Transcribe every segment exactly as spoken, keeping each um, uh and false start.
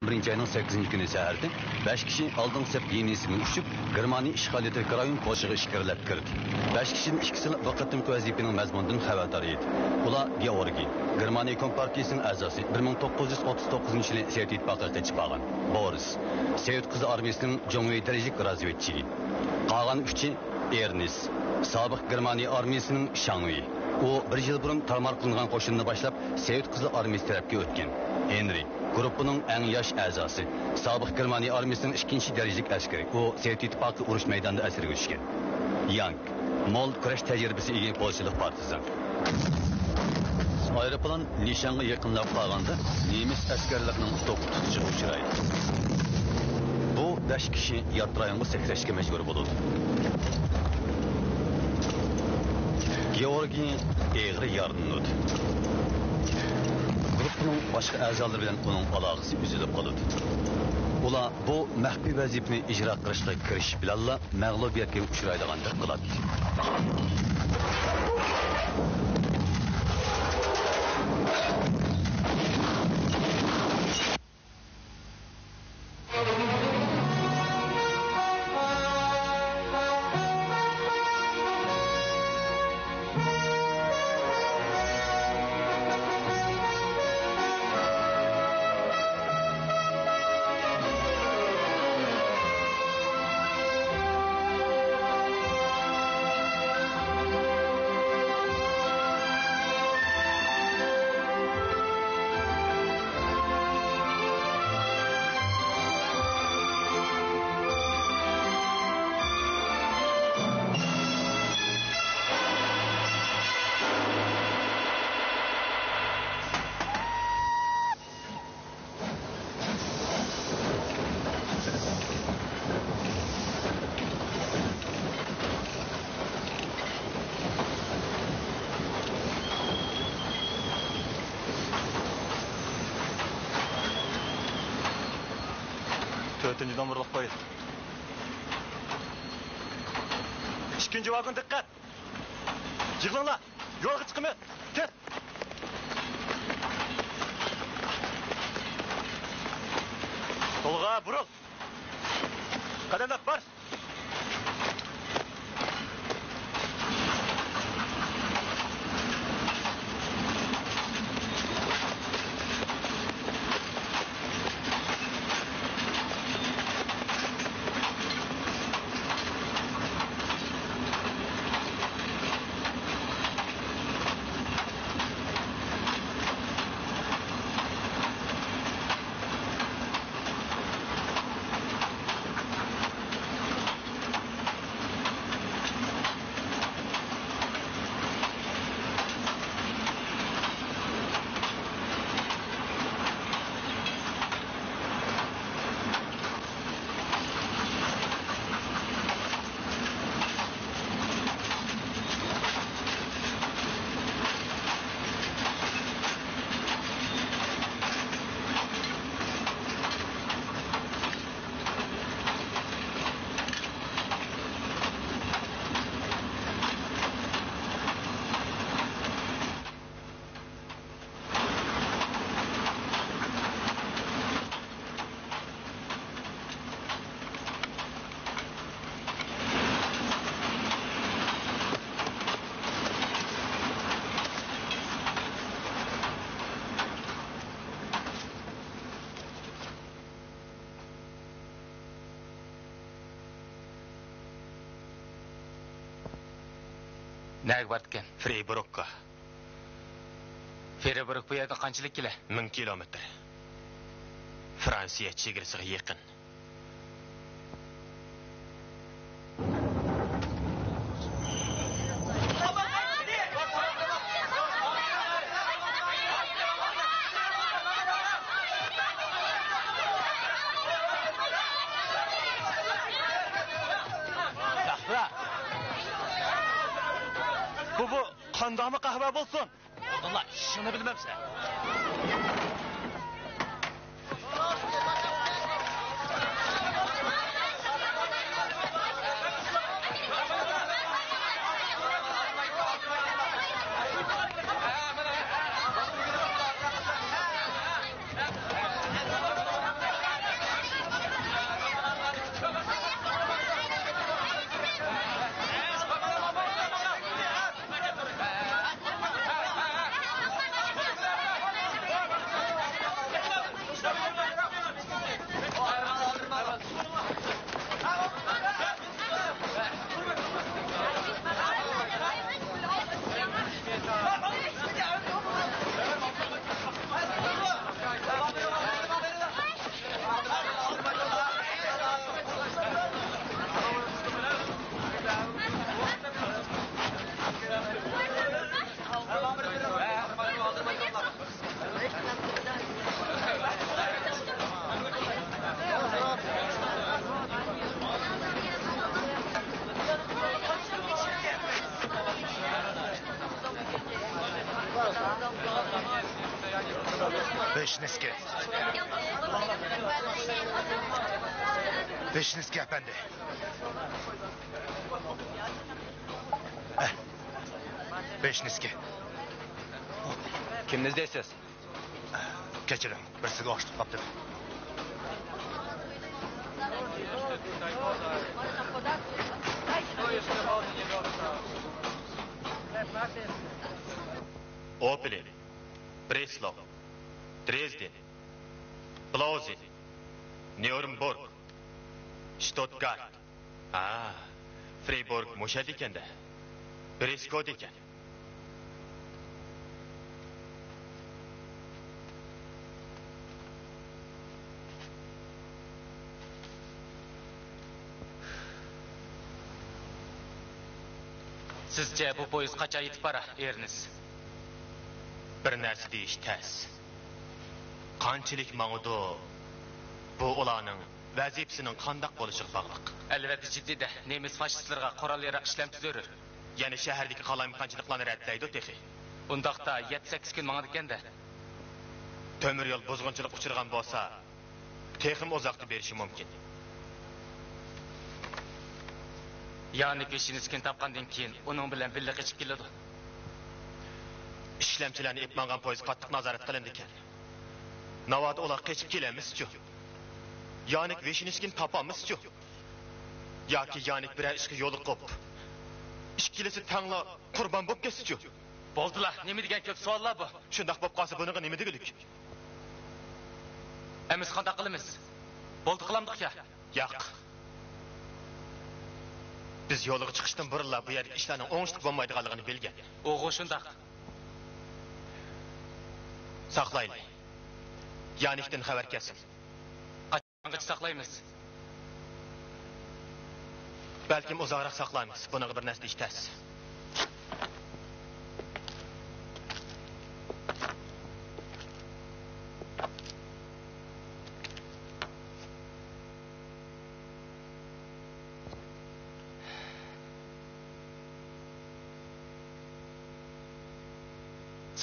بىرىنچى ئاينىڭ سەككىزىنچى كۈنى سەھەردە بەش كىشى ئالدىنقى سەپ لىنىيىسىدىن ئۇچۇپ، گېرمانىيە ئىشغالىيىتىدىكى رايون كوچىغا ئىچكىرىلەپ كىردى. بەش كىشىدىن ئىككىسىلا بۇ قېتىمقى ۋەزىپىنىڭ مەزمۇنىدىن خەۋەردار ئىدى. ئۇلار گېئورگىي، گېرمانىيە كومپارتىيىسىنىڭ ئەزاسى، بىر مىڭ توققۇز يۈز ئوتتۇز توققۇزىنچى يىلى سوۋېت ئىتتىپاقىغا قېچىپ بارغان. بورىس، سوۋېت قىزى ئارمىيىسىنىڭ جۇڭۋېي دەرىجىلىك رازۋېدچىسى. قالغان ئۈچى ئېرنېست، سابىق گېرمانىيە ئارمىيىسىنىڭ شاڭۋېي. ئۇ بىر يىل بۇرۇن تارمار قىلىنغان قوشۇننى باشلاپ، سوۋېت قىزى ئارمىيىسى تەرەپكە ئۆتكەن. ھېنرى، گۇرۇپپىنىڭ ئەڭ ياش ئەزاسى، سابىق گېرمانىيە ئارمىيىسىنىڭ ئىككىنچى دەرىجىلىك ئەسكىرى. ئۇ سوۋېت ئىتتىپاقى ئۇرۇش مەيدانىدا ئەسىرگە چۈشكەن. يانگ، مول كۈرەش تەجرىبىسىگە ئىگە پولشىلىق پارتىزان. ئايروپىلان نىشانغا يېقىنلاپ بارغاندا، نېمىس ئەسكەرلىرىنىڭ توختىتىشىغا ئۇچرايدۇ. بۇ بەش كىشى يات رايونغا سەكرەشكە مەجبۇر بولىدۇ. گېئورگىي ئېغىر يارىلىنىدۇ. گۇرۇپپىنىڭ باشقا ئەزالىرى بىلەن ئۇنىڭ ئالاقىسى ئۈزۈلۈپ قالىدۇ. ئۇلار بۇ مەخپىي ۋەزىپىنى ئىجرا قىلىشقا كىرىشىش بىلەنلا مەغلۇبىيەتكە ئۇچرايدىغاندەك قىلاتتى. تۆتىنچى نومۇرلۇق پويىز. ئىككىنچى ۋاگون دىققەت! يىغىلىڭلار! يولغا چىقىمىز! تېز! سولغا بۇرۇل! قەدەملەپ بار! نەگە بارىدىكەن؟ فرېيبۇرگقا. فرېيبۇرگ بۇ يەردىن قانچىلىك كېلە؟ مىڭ كىلومېتىر. فرانسىيە چېگرىسىغا يېقىن. بۇ، بۇ قانداقمۇ قەھۋە بولسۇن؟ ئابدۇللا، ئىشىڭنى بىلمەمسەن؟ ۋىشنىسكىي. ۋىشنىسكىي ئەپەندى. ئە، ۋىشنىسكىي. كىمنى ئىزدەيسىز؟ كەچۈرۈڭ، بىرسىگە ئوخشىتىپ قاپتىمەن. ئوپېلى، برېسلو، درېزدېن، بلاۋزېن، نيۇرنبېرگ، شتۇتگارت. ھا، فرېيبۇرگ مۇشۇ يەردە ئىكەن-دە. برېسكودا ئىكەن. سىزچە بۇ پويىز قاچان يېتىپ بارار، ئېرنېست؟ بىر نەرسە دېيىش تەس. قانچىلىك ماڭىدۇ، بۇ ئۇلارنىڭ ۋەزىپىسىنىڭ قانداق بولۇشىغا باغلىق. ئەلۋەتتە جىددىي-دە، نېمىس فاشىستلىرىغا قورال-ياراغ ئىشلەمچى زۆرۈر. يەنە شەھەردىكى قالايمىقانچىلىقلارنى رەتلەيدۇ تېخى. ئۇنداقتا يەتتە-سەككىز كۈن ماڭىدىكەن-دە. تۆمۈر يول بۇزغۇنچىلىققا ئۇچرىغان بولسا، تېخىمۇ ئۇزاقتا بېرىشى مۇمكىن. يانىك ۋىشنىسكىنى تاپقاندىن كېيىن ئۇنىڭ بىلەن بىللە قېچىپ كېلىدۇ. ئىشلەمچىلەرنى ئېلىپ ماڭغان پويىز قاتتىق نازارەت قىلىنىدىكەن. ناۋادا ئۇلار قېچىپ كېلەلمىسىچۇ؟ يانىك ۋىشنىسكىنى تاپالمىسىچۇ؟ ياكى يانىك بىرەر ئىشقا يولۇقۇپ، ئىككىلىسى تەڭلا قۇربان بولۇپ كەتسىچۇ؟ بولدىلا، نېمە دېگەن كۆپ سوئاللار بۇ؟ شۇنداق بولۇپ قالسا بۇنىڭغا نېمە دېگۈلۈك؟ ئەمىسە قانداق قىلىمىز؟ بولدى قىلامدۇق يا؟ ياق. بىز يولغا چىقىشتىن بۇرۇنلا بۇ يەردىكى ئىشلارنىڭ ئوڭۇشلۇق بولمايدىغانلىقىنى بىلگەن. ئۇغۇ شۇنداق. ساقلايلى. يانىكتىن خەۋەر كەلسۇن. قاچانغىچە ساقلايمىز؟ بەلكىم ئۇزاقراق ساقلايمىز. بۇنىڭغا بىر نەرسە دېيىش تەس.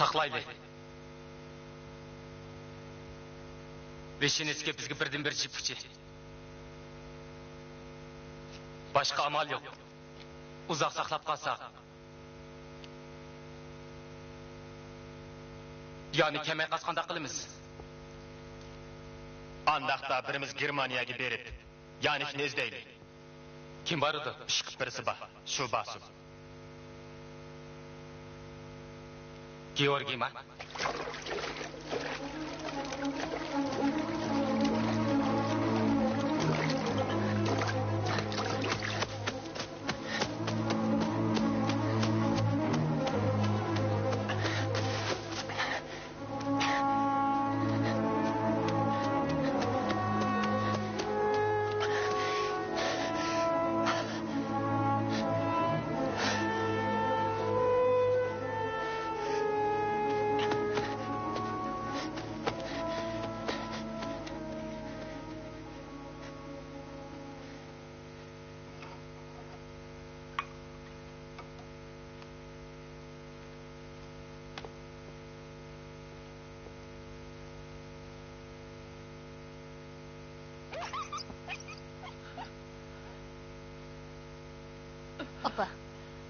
ساقلايلى. ۋىشنىسكىي بىزگە بىردىنبىر جىپ ئۇچى. باشقا ئامال يوق. ئۇزاق ساقلاپ قالساق، يانىك كەلمەي قالسا قانداق قىلىمىز؟ ئانداقتا بىرىمىز گېرمانىيەگە بېرىپ، يانىكنى ئىزدەيلى. كىم بارىدۇ؟ ئىشقىلىپ بىرسى بار. شۇ بارسۇن. گېئورگىيما؟ ئاپا،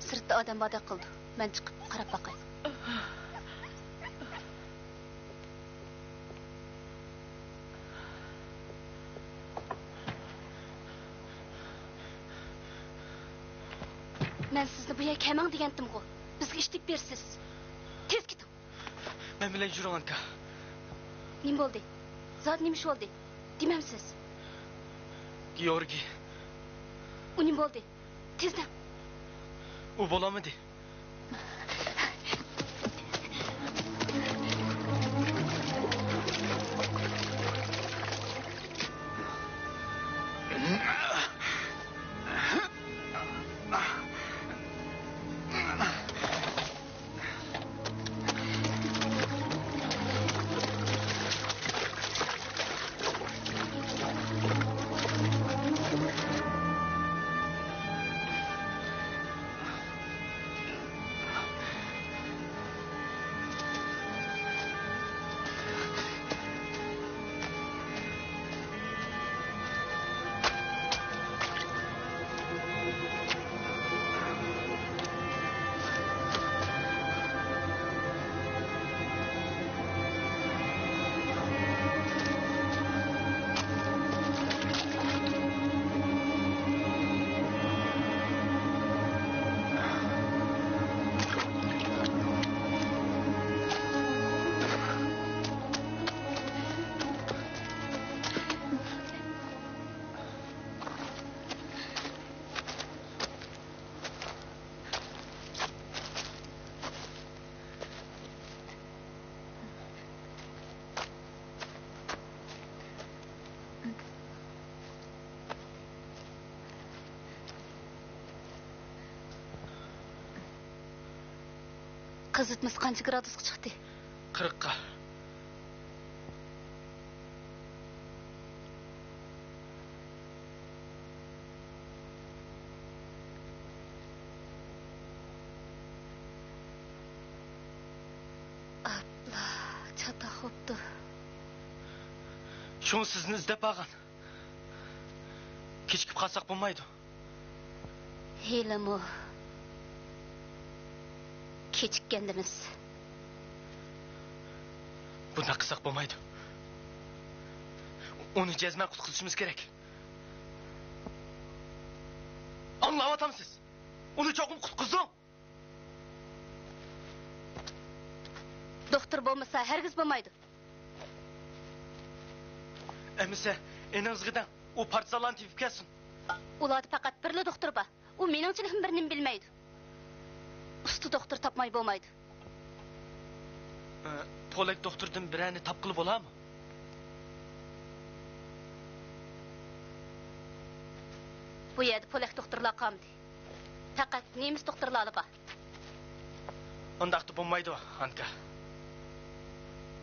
سىرتتا ئادەم باردەك قىلىدۇ. مەن چىقىپ قاراپ باقاي. مەن سىزنى بۇ يەرگە كەلمەڭ دېگەنتىمغۇ. بىزگە ئىش تېپىپ بېرىسىز. تېز كېتىڭ. مەن بىلەن يۈرۈڭ، ئاكا. نېمە بولدى؟ زادى نېمە ئىش بولدى؟ دېمەمسىز؟ گېئورگىي. ئۇ نېمە بولدى؟ تېزدە. ئۇ بولالمىدى. قىزىتمىسى قانچە گرادۇسقا چىقتى؟ قىرىققا. ئاپلا، چاتاق بوپتۇ. شۇڭا سىزنى ئىزدەپ بارغان. كېچىكىپ قالساق بولمايدۇ. ھېلىمۇ كېچىككەندىمىز. بۇنداق قىلساق بولمايدۇ. ئۇنى جەزمەن قۇتقۇزۇشىمىز كېرەك. ئاڭلاۋاتامسىز؟ ئۇنى چوقۇم قۇتقۇزۇڭ! دوختۇر بولمىسا ھەرگىز بولمايدۇ. ئەمىسە، ئېنىڭىزغا دەڭ، ئۇ پارتىزانلارنى تېپىپ كەلسۇن. ئۇلاردا پەقەت بىرلا دوختۇر بار. ئۇ مېنىڭچىلىكمۇ بىر نېمە بىلمەيدۇ. ئۇستا دوختۇر تاپماي بولمايدۇ. ئە، پولەك دوختۇردىن بىرەرنى تاپقىلى بولارمۇ؟ بۇ يەردە پولەك دوختۇرلار قالمىدى. پەقەت نېمىس دوختۇرلارلا بار. ئۇنداقتا بولمايدۇ، ئانكا.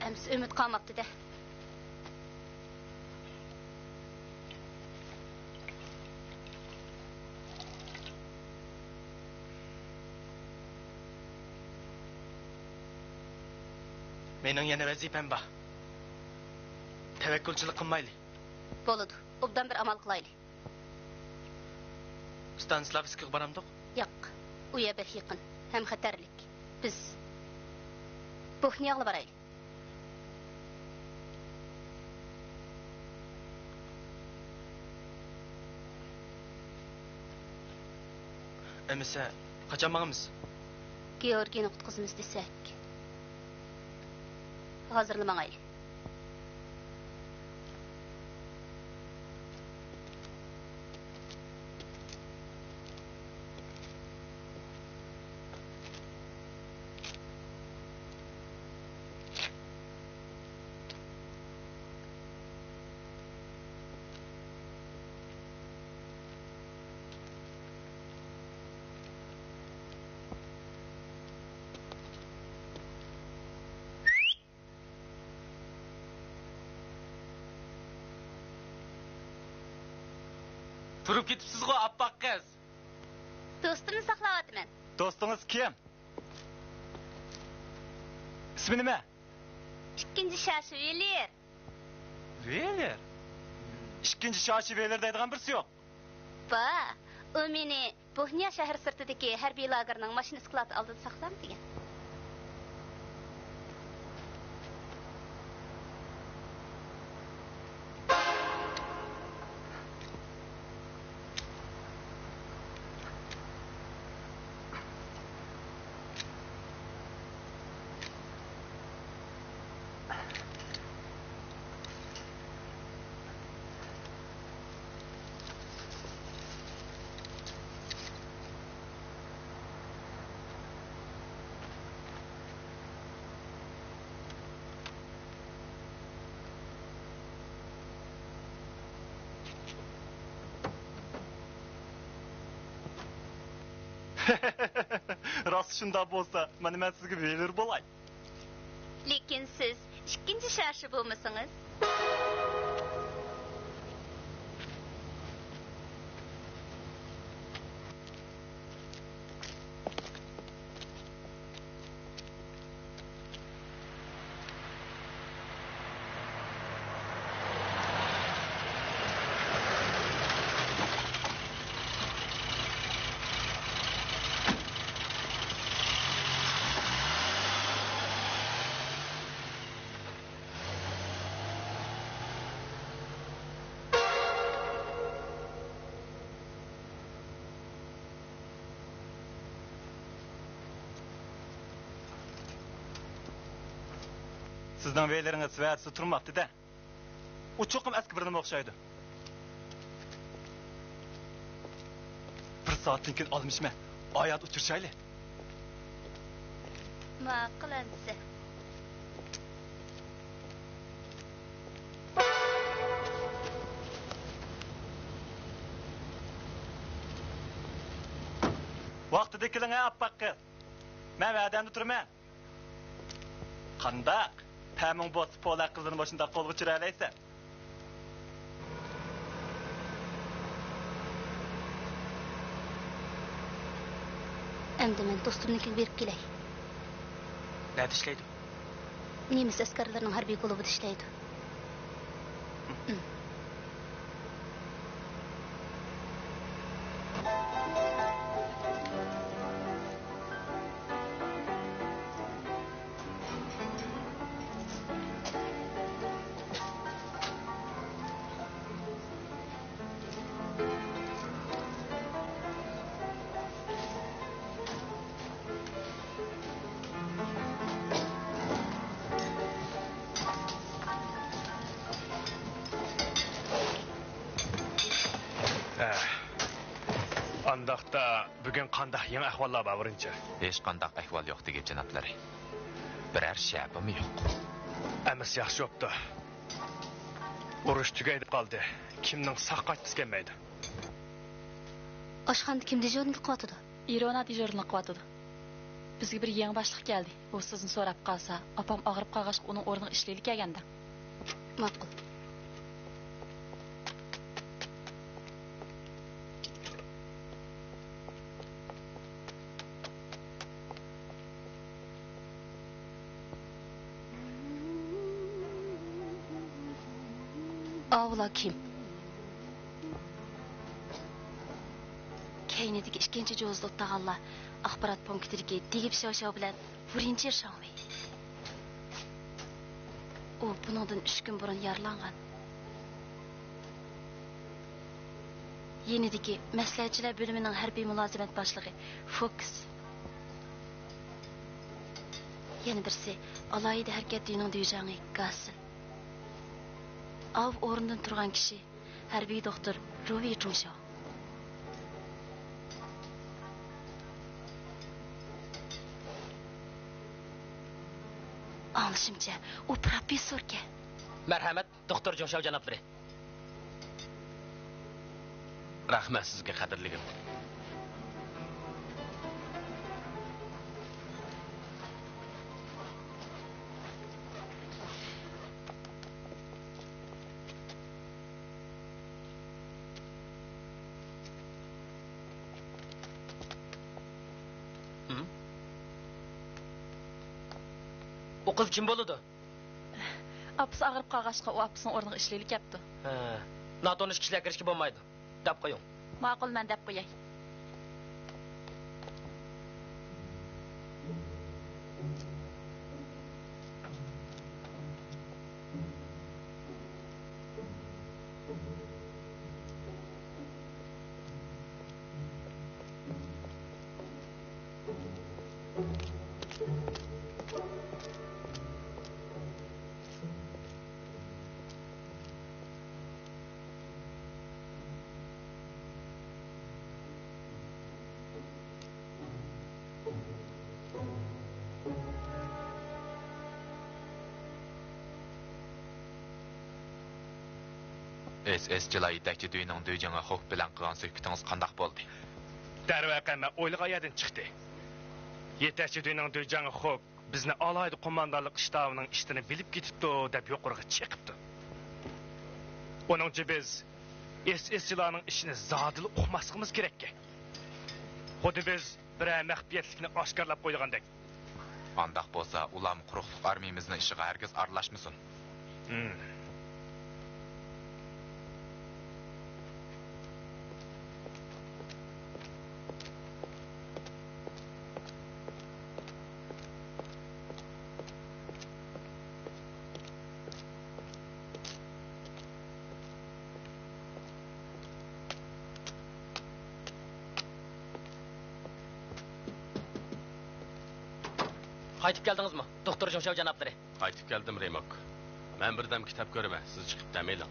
ئەمسە ئۈمىد قالماپتۇ-دە. مېنىڭ يەنە ۋەزىپەم بار. تەۋەككۈلچىلىك قىلمايلى. بولىدۇ، ئوبدان بىر ئامال قىلايلى. ستانىسلاۋسكىغا بارامدۇق؟ ياق، ئۇ يەر بەك يېقىن ھەم خەتەرلىك. بىز بوھنىياغىلا بارايلى. ئەمىسە، قاچان ماڭىمىز؟ گېئورگىينى قۇتقۇزىمىز دېسەك، ھازىرلا ماڭايلى. تۇرۇپ كېتىپسىزغۇ، ئاپئاق قىز. دوستۇمنى ساقلاۋاتىمەن. دوستىڭىز كىم؟ ئىسمى نېمە؟ ئىككىنچى شاشا ۋېلېر. ۋېلېر؟ ئىككىنچى شاشا ۋېلېر دەيدىغان بىرسى يوق. بار. ئۇ مېنى بوھنىيا شەھىرى سىرتىدىكى ھەربىي لاگېرنىڭ ماشىنا ئىسكىلاتى ئالدىدا ساقلاڭ دېگەن. راست شۇنداق بولسا، مانا مەن سىزگە ۋېلېر بولاي. لېكىن سىز ئىككىنچى شاشا بولمىسىڭىز. سىزنىڭ ۋېلېرىڭىز ۋەدىسىدە تۇرماپتۇ-دە. ئۇ چوقۇم ئەسكى بىر نېمە ئوخشايدۇ. بىر سائەتتىن كېيىن ئالمىشىمەن. ئايات ئۇچرىشايلى. ماقۇل ئەمىسە. ۋاقتىدا كېلىڭ، ئاپئاق قىز. مەن ۋەدەمدە تۇرىمەن. قانداق؟ پەمىڭ بولسا، پولەك قىزلىرىنى مۇشۇنداق قولغا چۈشۈرەلەيسەن. ئەمدى مەن دوستۇمنىڭكىگە بېرىپ كېلەي. نەدە ئىشلەيدۇ؟ نېمىس ئەسكەرلىرىنىڭ ھەربىي كۇلۇبىدا ئىشلەيدۇ. ھە. ئانداقتا بۈگۈن قانداق يېڭى ئەھۋاللار بار، ۋۇرۇنچېر؟ ھېچقانداق ئەھۋال يوق، تېگىپ جانابلىرى. بىرەر شەپىمۇ يوق. ئەمەس، ياخشى بوپتۇ. ئۇرۇش تۈگەيدىپ قالدى. كىمنىڭ ساق قايتقۇسى كەلمەيدۇ. ئاشخانىدا كىم دېژۇرنىلىق قىلىۋاتىدۇ؟ ئىرونا دېژۇرنىلىق قىلىۋاتىدۇ. بىزگە بىر يېڭى باشلىق كەلدى. ئۇ سىزنى سوراپ قالسا، ئاپام ئاغرىپ قالغاچقا ئۇنىڭ ئورنىغا ئىشلەيلى كەلگەندە. ماقۇل. ئاۋۇلار كىم؟ كەينىدىكى ئىككىنچى جوزىدا ئولتۇرغانلار ئاخبارات پونكىتىدىكى دېگىپ شاۋشاۋ بىلەن ۋۇرىنچېر شاڭۋېي. ئۇ بۇنىڭدىن ئۈچ كۈن بۇرۇن يارىلانغان. يېنىدىكى مەسلىھەتچىلەر بۆلۈمىنىڭ ھەربىي مۇلازىمەت باشلىقى فوكس. يەنە بىرسى ئالاھىدە ھەرىكەت ئۆيىنىڭ دۈيجاڭى گاسىل. ئاۋۇ ئورنىدىن تۇرغان كىشى ھەربىي دوختۇر روۋى جۇڭشاۋ. ئاڭلىشىمچە، ئۇ پروفېسسوركەن. مەرھەمەت، دوختۇر جۇڭشاۋ جانابلىرى. رەھمەت سىزگە، قەدىرلىكىم. ھىم؟ ئۇ قىز كىم بولىدۇ؟ ئاپىسى ئاغرىپ قالغاچقا، ئۇ ئاپىسىنىڭ ئورنىغا ئىشلەيلى كەپتۇ. ھە. ناتونۇش كىشىلەر كىرىشكە بولمايدۇ. دەپ قويۇڭ. ماقۇل، مەن دەپ قوياي. ئېس ئېس جىلا يېتەكچى دۈينىڭ دۈيجىڭى خوك بىلەن قىلغان سۆھبىتىڭىز قانداق بولدى؟ دەرۋەقە، مەن ئويلىغان يەردىن چىقتى. يېتەكچى دۈينىڭ دۈيجاڭى خوك بىزنى ئالاھىدە قوماندانلىق شتابىنىڭ ئىشلىرىنى بىلىپ كېتىپتۇ دەپ يۇقىرىغا چېقىپتۇ. ئۇنىڭچە بىز ئېس ئېس جىلانىڭ ئىشىنى زادىلا ئۇقماسلىقىمىز كېرەككەن. خۇددى بىز بىرەر مەخپىيەتلىكنى ئاشكارىلاپ قويىدىغاندەك. ئانداق بولسا، ئۇلارمۇ قۇرۇقلۇق ئارمىيىمىزنىڭ ئىشىغا ھەرگىز ئارىلاشمىسۇن. ھىم. قايتىپ كەلدىڭىزمۇ، دوختۇر جۇڭشاۋ جانابلىرى؟ قايتىپ كەلدىم، رېموك. مەن بىردەم كىتاب كۆرىمەن، سىز چىقىپ دەم ئېلىڭ.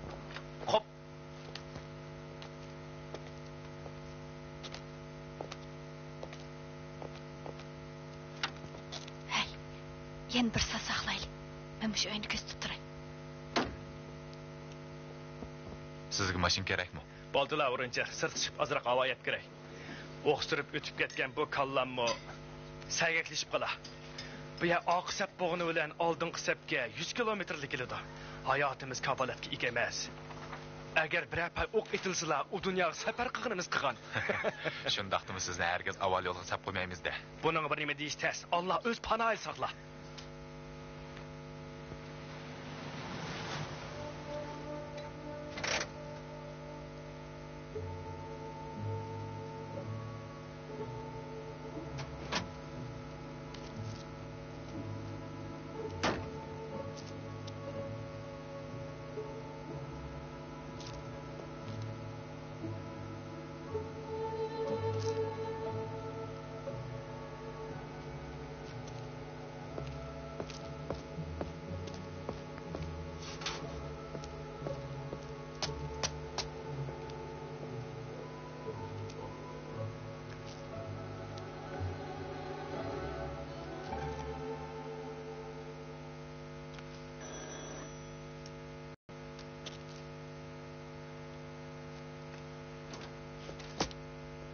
خوپ. ھەي، يەنە بىر سەت ساقلايلى. مەن مۇشۇ ئۆينى كۆزىتىپ تۇراي. سىزگە ماشىنا كېرەكمۇ؟ بولدىلا، ئورۇنچە، سىرتقا چىقىپ ئازراق ھاۋا يەپ كىرەي. ئوق سۈرۈپ ئۆتۈپ كەتكەن بۇ كاللاممۇ سەگەكلىشىپ قالا. بۇ يەر ئارقا سەپ بولغىنى بىلەن ئالدىنقى سەپكە يۈز كىلومېتىرلا كېلىدۇ. ھاياتىمىز كاپالەتكە ئىگە ئەمەس. ئەگەر بىرەر پەي ئوق ئېتىلسىلا، ئۇ دۇنياغا سەپەر قىلغىنىمىز قىلغان. شۇنداقتىمۇ سىزنى ھەرگىز ئاۋۋال يولغا سەپ قويمايمىز-دە. بۇنىڭغا بىر نېمە دېيىش تەس. ئاللا ئۆز پاناھىدا ساقلا.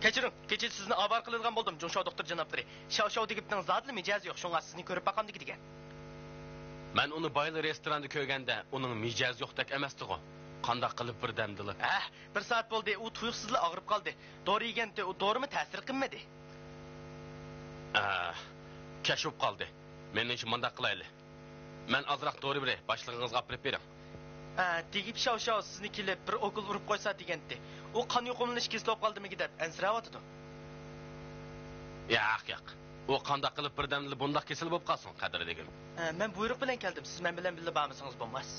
كەچۈرۈڭ، كېچىدە سىزنى ئاۋارە قىلىدىغان بولدۇم، جۇڭشاۋ دوختۇر جانابلىرى. شاۋشاۋ دېگۈپنىڭ زادىلا مىجەزى يوق، شۇڭا سىزنى كۆرۈپ باقامدىكى دېگەن. مەن ئۇنى بايلا رېستوراندا كۆرگەندە، ئۇنىڭ مىجەزى يوقتەك ئەمەستىغۇ. قانداق قىلىپ بىردەمدىلا؟ ھە، بىر سائەت بولدى، ئۇ تۇيۇقسىزلا ئاغرىپ قالدى. دورا يېگەنتى، ئۇ دورىمۇ تەسىر قىلمىدى. ئە، كەچ بولۇپ قالدى. مېنىڭچە مۇنداق قىلايلى. مەن ئازراق دورا بېرەي، باشلىقىڭىزغا ئاپىرىپ بېرىڭ. ھە، دېگۈپ شاۋشاۋ سىزنى كېلىپ بىر ئوكۇل ئۇرۇپ قويسا دېگەنتى. ئۇ قان يۇقۇملىنىش كېسىلى بولۇپ قالدىمىكىن دەپ ئەنسىرەۋاتىدۇ. ياق، ياق. ئۇ قانداق قىلىپ بىردەمدىلا بۇنداق كېسەل بولۇپ قالسۇن، قەدىردىگىم. ھە، مەن بۇيرۇق بىلەن كەلدىم، سىز مەن بىلەن بىللە بارمىسىڭىز بولماس.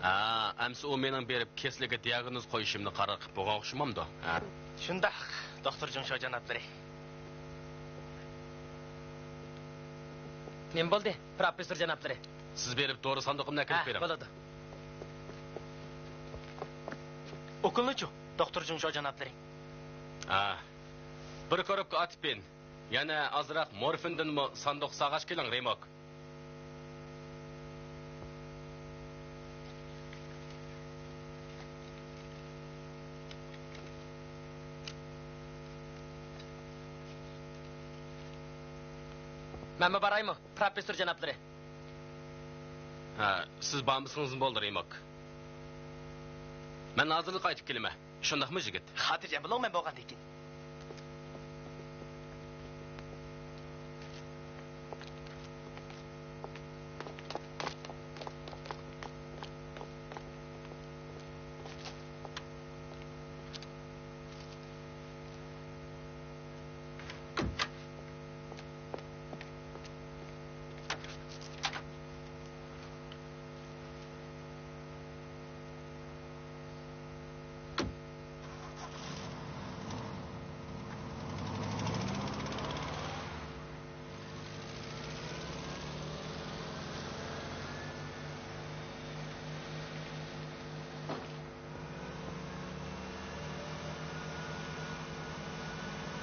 ھە، ئەمسە ئۇ مېنىڭ بېرىپ كېسىلىگە دىياگنوز قويۇشۇمنى قارار قىلىپ بولغان ئوخشىمامدۇ؟ ھە؟ شۇنداق، دوختۇر جۇڭشاۋ جانابلىرى. نېمە بولدى، پروفېسسور جانابلىرى؟ سىز بېرىپ دورا ساندۇقۇمنى ئەكېلىپ ھە، بېرىڭ. بولىدۇ. ئوكۇلنىچۇ، دوختۇر جۇڭشاۋ جانابلىرى؟ ھە. بىر كوروپكا ئاتىپىن، يەنە ئازراق مورفىندىنمۇ ساندۇق ساغاش كېلىڭ، رىموك. مەنمۇ بارايمۇ، پروفېسسور جانابلىرى؟ ھە، سىز بارمىسىڭىزمۇ بولدى، رىموك. مەن ھازىرلا قايتىپ كېلىمەن. شۇنداقمۇ، يىگىت؟ خاتىرجەم بولۇڭ، مەن بولغاندىن كېيىن.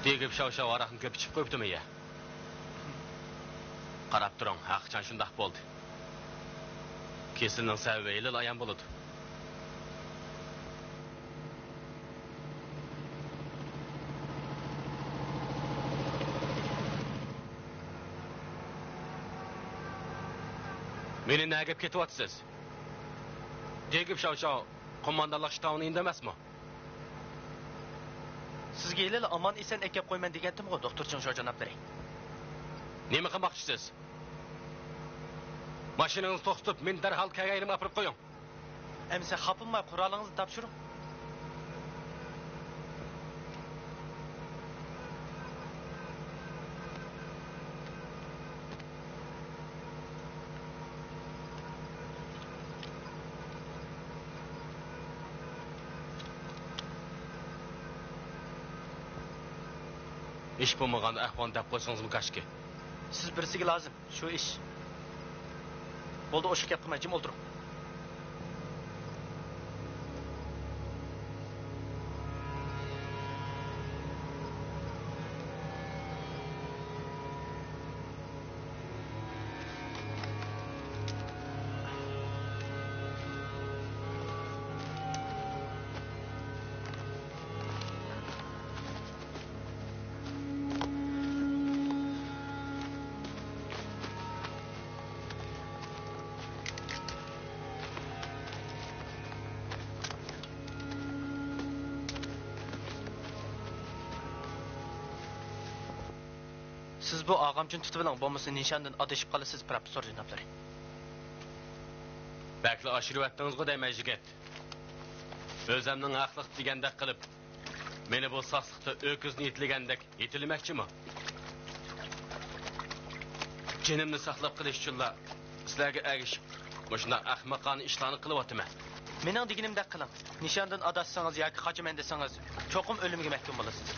دېگۈپ شاۋشاۋ ھاراقنى كۆپ ئىچىپ قويۇپتۇمۇ يا؟ قاراپ تۇرۇڭ، ھەقىقەتەن شۇنداق بولدى. كېسىلىنىڭ سەۋەبى ھېلىلا ئايان بولىدۇ. مېنى نەگە ئېلىپ كېتىۋاتىسىز؟ دېگۈپ شاۋشاۋ قوماندانلىق شتابىنىڭ يېنىدا ئەمەسمۇ؟ سىزگە ھېلىلا ئامان-ئېسەن ئەكەپ قويىمەن دېگەنتىمغۇ، دوختۇر جۇڭشاۋ جانابلىرى. نېمە قىلماقچىسىز؟ ماشىنىڭىزنى توختىتىپ، مېنى دەرھال كەلگەن يېرىمگە ئاپىرىپ قويۇڭ. ئەمىسە خاپىلىماي قورالىڭىزنى تاپشۇرۇڭ. ھېچ بولمىغاندا ئەھۋالنى دەپ قويسىڭىزمۇ كاشكى. سىز بىرسىگە لازىم، شۇ ئىش. بولدى، ئوشۇق گەپ قىلماي جىم ئولتۇرۇڭ. سىز بۇ ئاغامچىنى تۇتۇۋېلىڭ، بولمىسا نىشاندىن ئادىشىپ قالىسىز، پروفېسسور جانابلىرى. بەكلا ئاشۇرۇۋەتتىڭىزغۇ دەيمەن، يىگىت. ئۆزەمنىڭ ھەقلىق دېگەندەك قىلىپ، مېنى بۇ ساسلىقتا ئۆكۈزنى يېتىلىگەندەك يېتىلىمەكچىمۇ؟ جېنىمنى ساقلاپ قېلىش ئۈچۈنلا سىلەرگە ئەگىشىپ، مۇشۇنداق ئەخمىقانە ئىشلارنى قىلىۋاتىمەن. مېنىڭ دېگىنىمدەك قىلىڭ. نىشاندىن ئاداشسىڭىز ياكى قاچىمەن دېسىڭىز، چوقۇم ئۆلۈمگە مەھكۇم بولىسىز.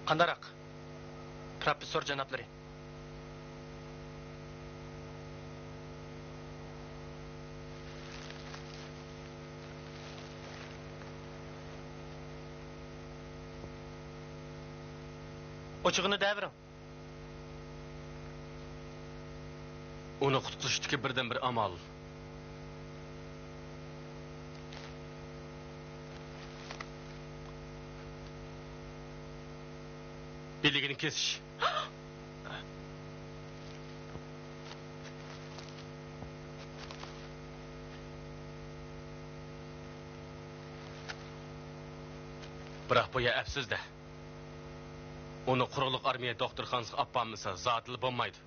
قانداقراق، پروفېسسور جانابلىرى؟ ئوچۇقىنى دەۋېرىڭ. ئۇنى قۇتقۇزۇشتىكى بىردىنبىر ئامال، بىلىكىنى كېسىش. بىراق بۇ يەر ئەپسىز-دە. ئۇنى قۇرۇقلۇق ئارمىيە دوختۇرخانىسىغا ئاپارمىسا زادىلا بولمايدۇ.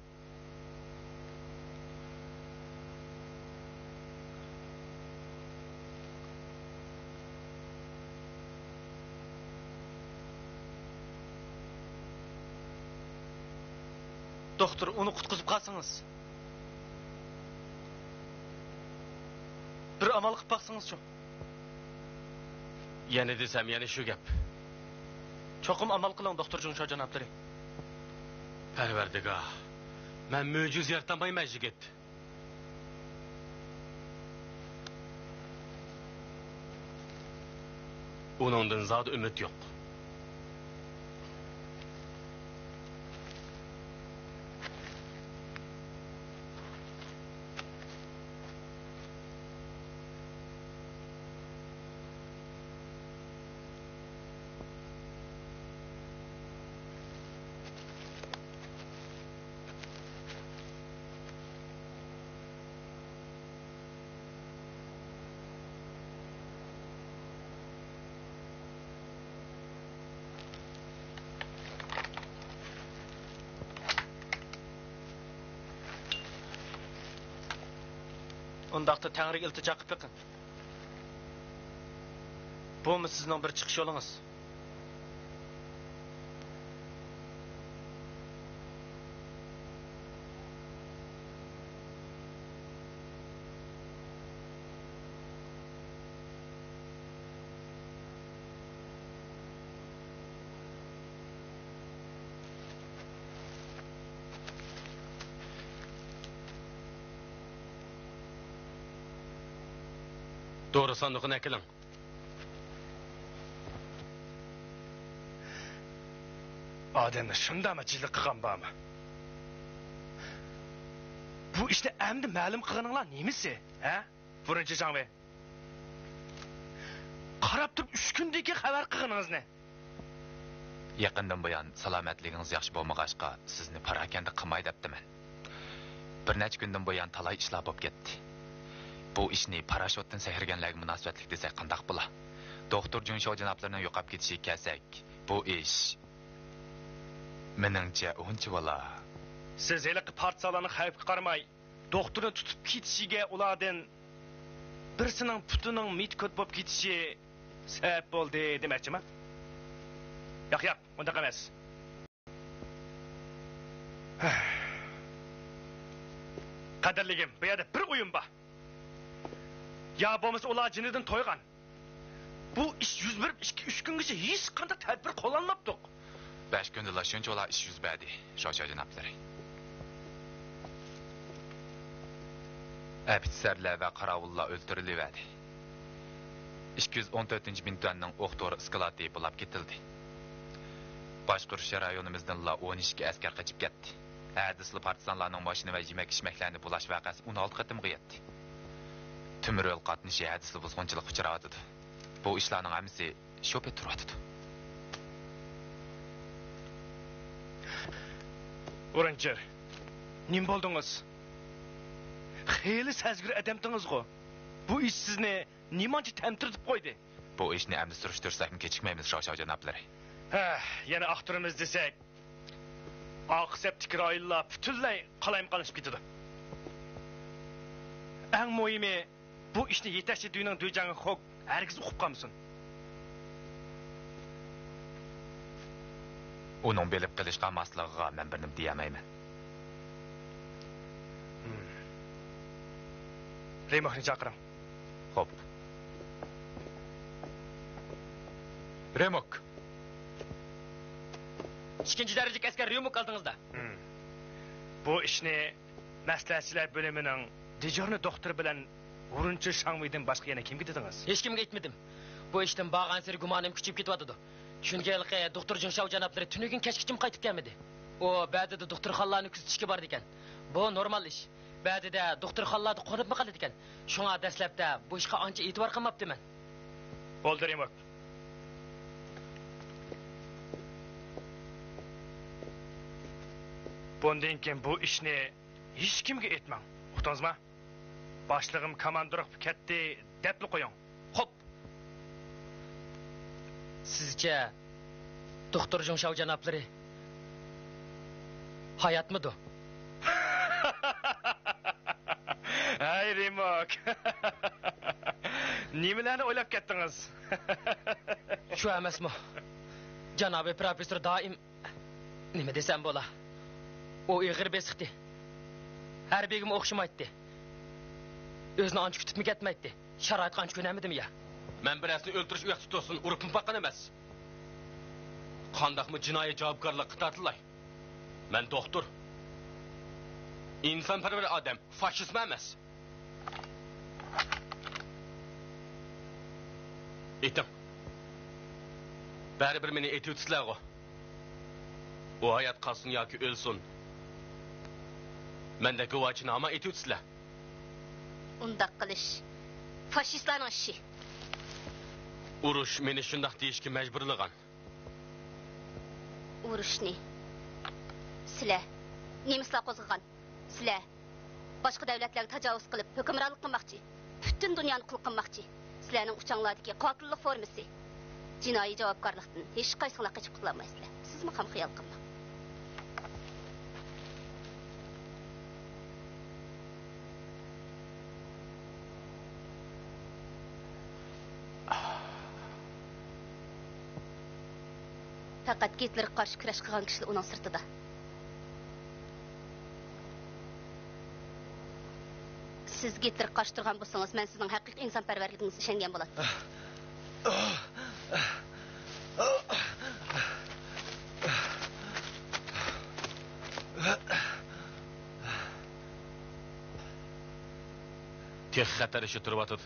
دوختۇر، ئۇنى قۇتقۇزۇپ قالسىڭىز. بىر ئامال قىلىپ باقسىڭىزچۇ؟ يەنە دېسەم، يەنە شۇ گەپ. چوقۇم ئامال قىلىڭ، دوختۇر جۇڭشو جانابلىرى. پەرۋەردىگار، مەن مۆجىزە يارىتالمايمەن، يىگىت. ئۇنىڭدىن زادى ئۈمىد يوق. ئۇنداقتا تەڭرىگە ئىلتىجا قىلىپ بېقىڭ. بۇمۇ سىزنىڭ بىر چىقىش يولىڭىز. دورا ساندۇقىنى ئەكېلىڭ. ئادەمنى شۇنداقمۇ جىلە قىلغان بارمۇ؟ بۇ ئىشنى ئەمدى مەلۇم قىلغىنىڭلار نېمىسى، ھە؟ ۋۇرۇنچى شاڭۋېي. قاراپ تۇرۇپ ئۈچ كۈندىن كېيىن خەۋەر قىلغىنىڭىزنى. يېقىندىن بۇيان سالامەتلىكىڭىز ياخشى بولمىغاچقا، سىزنى پاراكەندە قىلماي دەپتىمەن. بىر نەچچە كۈندىن بۇيان تالاي ئىشلار بولۇپ كەتتى. بۇ ئىشنى پاراشوتتىن سەكرىگەنلەرگە مۇناسىۋەتلىك دېسەك قانداق بولا؟ دوختۇر جۇڭشياۋ جانابلىرىنىڭ يوقاپ كېتىشىگە كەلسەك، بۇ ئىش، مېنىڭچە، ئۇنچىۋالا. سىز ھېلىقى پارتىزانلارنىڭ خەۋپكە قارىماي، دوختۇرنى تۇتۇپ كېتىشىگە ئۇلاردىن بىرسىنىڭ پۇتىنىڭ مىتى كۆت بولۇپ كېتىشى سەۋەب بولدى دېمەكچىما؟ ياق، ياق، ئۇنداق ئەمەس. قەدىرلىگىم، بۇ يەردە بىر ئويۇن بار. يا بولمىسا ئۇلار جېنىدىن تويغان. بۇ ئىش يۈز بېرىپ ئىككى، ئۈچ كۈنگىچە ھېچقانداق تەدبىر قوللانماپتۇق. بەش كۈندىلا شۇنچىۋالا ئىش يۈز بەردى، شوشياۋ جانابلىرى. ئەپسەرلەر ۋە قاراۋۇللار ئۆلتۈرۈلۈۋەردى. ئىككى يۈز ئون تۆتىنچى مىنتۈەننىڭ ئوق دورا ئىسكىلاتى بۇلاپ كېتىلدى. باشقۇرۇش رايونىمىزدىنلا ئون ئىككى ئەسكەر قېچىپ كەتتى. ھەدىسىلا پارتىزانلارنىڭ ماشىنا ۋە يېمەك-ئىچمەكلەرنى بۇلاش ۋەقەسى ئون ئالتە قېتىمغا يەتتى. تۆمۈر يول قاتنىشى ھەدىسىلا بۇزغۇنچىلىققا ئۇچراۋاتىدۇ. بۇ ئىشلارنىڭ ھەممىسى شوپى تۇرۇۋاتىدۇ. ئورۇنچېر، نېمە بولدىڭىز؟ خېلى سەزگۈر ئادەمتىڭىزغۇ. بۇ ئىش سىزنى نېمانچە تەمتىرىتىپ قويدى؟ بۇ ئىشنى ئەمدى سۈرۈشتۈرسەكمۇ كېچىكمەيمىز، شوشياۋ جانابلىرى. ھە، يەنە ئاختۇرىمىز دېسەك، ئارقا سەپتىكى رايونلار پۈتۈنلەي قالايمىقانلىشىپ كېتىدۇ. ئەڭ مۇھىمى، بۇ ئىشنى يېتەكچى دۈينىڭ دۈيجاڭ خوك ھەرگىز ئۇقۇپ قالمىسۇن. ئۇنىڭ بىلىپ قېلىشقا ماسلىقىغا مەن بىر نېمە دېيەلمەيمەن. رېموكنى چاقىرىڭ. خوپ. رېموك. ئىككىنچى دەرىجىلىك ئەسكەر رېموك ئالدىڭىزدا. بۇ ئىشنى مەسلىھەتچىلەر بۆلۈمىنىڭ دېژۇرنىي دوختۇرى بىلەن ۋۇرۇنچى شاڭۋېيدىن باشقا يەنە كىمگە دېدىڭىز؟ ھېچكىمگە ئېيتمىدىم. بۇ ئىشتىن بارغانسېرى گۇمانىم كۈچىيىپ كېتىۋاتىدۇ. چۈنكى ھېلىقى دوختۇر جۇڭشياۋ جانابلىرى تۈنۈگۈن كەچكىچىمۇ قايتىپ كەلمىدى. ئۇ بەدىدە دوختۇرخانىلارنى كۆزىتىشكە بارىدىكەن. بۇ نورمال ئىش. بەدىدە دوختۇرخانىلاردا قونۇپمۇ قالىدىكەن. شۇڭا دەسلەپتە بۇ ئىشقا ئانچە ئېتىبار قىلماپتىمەن. بولدى، رېموك. بۇندىن كېيىن بۇ ئىشنى ھېچكىمگە ئېيتماڭ. ئۇقتىڭىزمۇ؟ باشلىقىم كاماندىروفقا كەتتى دەپلا قويۇڭ. خوپ. سىزچە، دوختۇر جۇڭشياۋ جانابلىرى ھاياتمىدۇ؟ ھەي، رېموك! نېمىلەرنى ئويلاپ كەتتىڭىز؟ شۇ ئەمەسمۇ؟ جانابىي پروفېسسور دائىم نېمە دېسەم بولا؟ ئۇ ئېغىر بېسىقتى. ھەربىيگىمۇ ئوخشىمايتتى. ئۆزىنى ئانچە كۈتۈپمۇ كەتمەيتتى. شارائىتقا ئانچە كۆنەلمىدىم يا. مەن بىرەرسىنى ئۆلتۈرۈش ئۇياقتا تۇرسۇن، ئۇرۇپمۇ باققان ئەمەس. قانداقمۇ جىنايى جاۋابكارلىققا تارتىلاي؟ مەن دوختۇر. ئىنسانپەرۋەر ئادەم، فاشىستمۇ ئەمەس. ئېيتىڭ. بەرىبىر مېنى ئېتىۋېتىسىلەرغۇ. ئۇ ھايات قالسۇن ياكى ئۆلسۇن، مەندەك گۇۋاچىنى ھامان ئېتىۋېتىسىلەر. ئۇنداق قىلىش فاشىستلارنىڭ ئىشى. ئۇرۇش مېنى شۇنداق دېيىشكە مەجبۇرلىغان. ئۇرۇشنى سىلەر نېمىسلار قوزغىغان؟ سىلەر باشقا دۆلەتلەرگە تاجاۋۇز قىلىپ، ھۆكۈمرانلىق قىلماقچى، پۈتۈن دۇنيانى قۇل قىلماقچى. سىلەرنىڭ ئۇچاڭلاردىكى قاتىللىق فورمىسى. جىنايى جاۋابكارلىقتىن ھېچقايسىڭلار قېچىپ قۇتۇلالمايسىلەر. سىزمۇ خام خىيال قىلماڭ. پەقەت گىتلېرگە قارشى كۈرەش قىلغان كىشىلا ئۇنىڭ سىرتىدا. سىز گىتلېرگە قارشى تۇرغان بولسىڭىز، مەن سىزنىڭ ھەقىقىي ئىنسانپەرۋەرلىكىڭىزگە ئىشەنگەن بولاتتىم. تېخى خەتەر ئىشى تۇرۇۋاتىدۇ.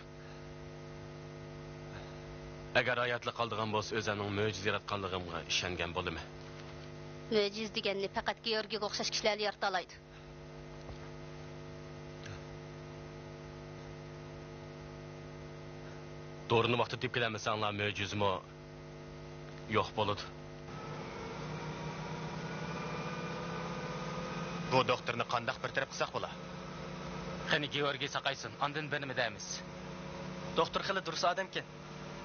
ئەگەر ھاياتلىق قالىدىغان بولسا، ئۆزۈمنىڭ مۆجىزە ياراتقانلىقىمغا ئىشەنگەن بولىمەن. مۆجىزە دېگەننى پەقەت گېئورگىيگە ئوخشاش كىشىلەرلا يارىتالايدۇ. دورىنى ۋاقتىدا تېپىپ كېلەلمىسەڭلار، مۆجىزىمۇ يوق بولىدۇ. بۇ دوختۇرنى قانداق بىر تەرەپ قىلساق بولا؟ قېنى، گېئورگىي ساقايسۇن، ئاندىن بىر نېمە دەيمىز. دوختۇر خېلى دۇرۇس ئادەمكەن.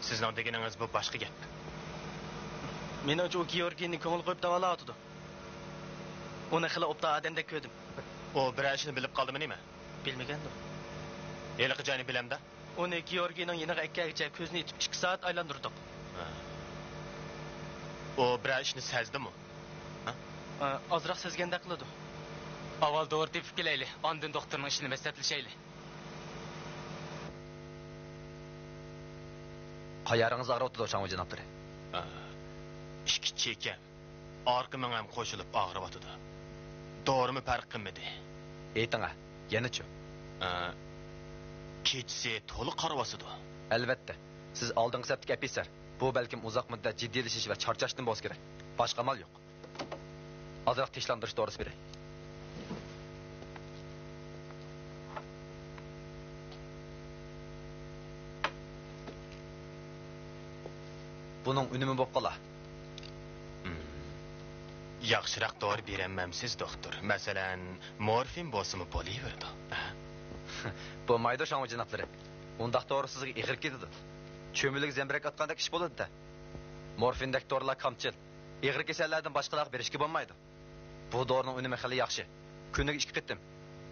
سىزنىڭ دېگىنىڭىز بۇ باشقا گەپ. مېنىڭچە، ئۇ گېئورگىينى كۆڭۈل قويۇپ داۋالاۋاتىدۇ. ئۇنى خېلى ئوبدان ئادەمدەك كۆردۈم. ئۇ بىرەر ئىشنى بىلىپ قالدىمۇ نېمە؟ بىلمىگەندۇ؟ ھېلىقى جاينى بىلەمدۇ؟ ئۇنى گېئورگىينىڭ يېنىغا ئەككەنگىچە كۆزىنى ئېتىپ ئىككى سائەت ئايلاندۇردۇق. ھە. ئۇ بىرەر ئىشنى سەزدىمۇ؟ ھە؟ ئە، ئازراق سەزگەندەك قىلىدۇ. ئاۋۋال دورا تېپىپ كېلەيلى، ئاندىن دوختۇرنىڭ ئىشىنى مەسلىھەتلىشەيلى. قايىڭىز ئاغرىۋاتىدۇ، شاڭۋېي جانابلىرى؟ ئە، ئىككى چېكەم. ئارقا مېڭەم قوشۇلۇپ ئاغرىۋاتىدۇ. دورىمۇ پەرق قىلمىدى. ئېيتىڭە، يەنىچۇ؟ ئە، كېچىسى تولا قارىۋاسىدۇ. ئەلۋەتتە، سىز ئالدىنقى سەپتىكى ئەپىسەر. بۇ بەلكىم ئۇزاق مۇددەت جىددىيلىشىش ۋە چارچاشتىن بولسا كېرەك. باشقا ئامال يوق. ئازراق تىنچلاندۇرۇش دورىسى بېرەي. بۇنىڭ ئۈنۈمى بولۇپ قالا. ھىم. ياخشىراق دورا بېرەلمەمسىز، دوختۇر؟ مەسىلەن، مورفىن بولسىمۇ بولۇۋېرىدۇ. ھە؟ بولمايدۇ، شاڭۋېي جانابلىرى. ئۇنداق دورا سىزگە ئېغىر كېتىدۇ. چۆمۈلىگە زەمبىرەك ئاتقاندەك ئىش بولىدۇ-دە. مورفىندەك دورىلار كامچىل. ئېغىر كېسەللەردىن باشقىلارغا بېرىشكە بولمايدۇ. بۇ دورىنىڭ ئۈنۈمى خېلى ياخشى. كۈنىگە ئىككى قېتىم.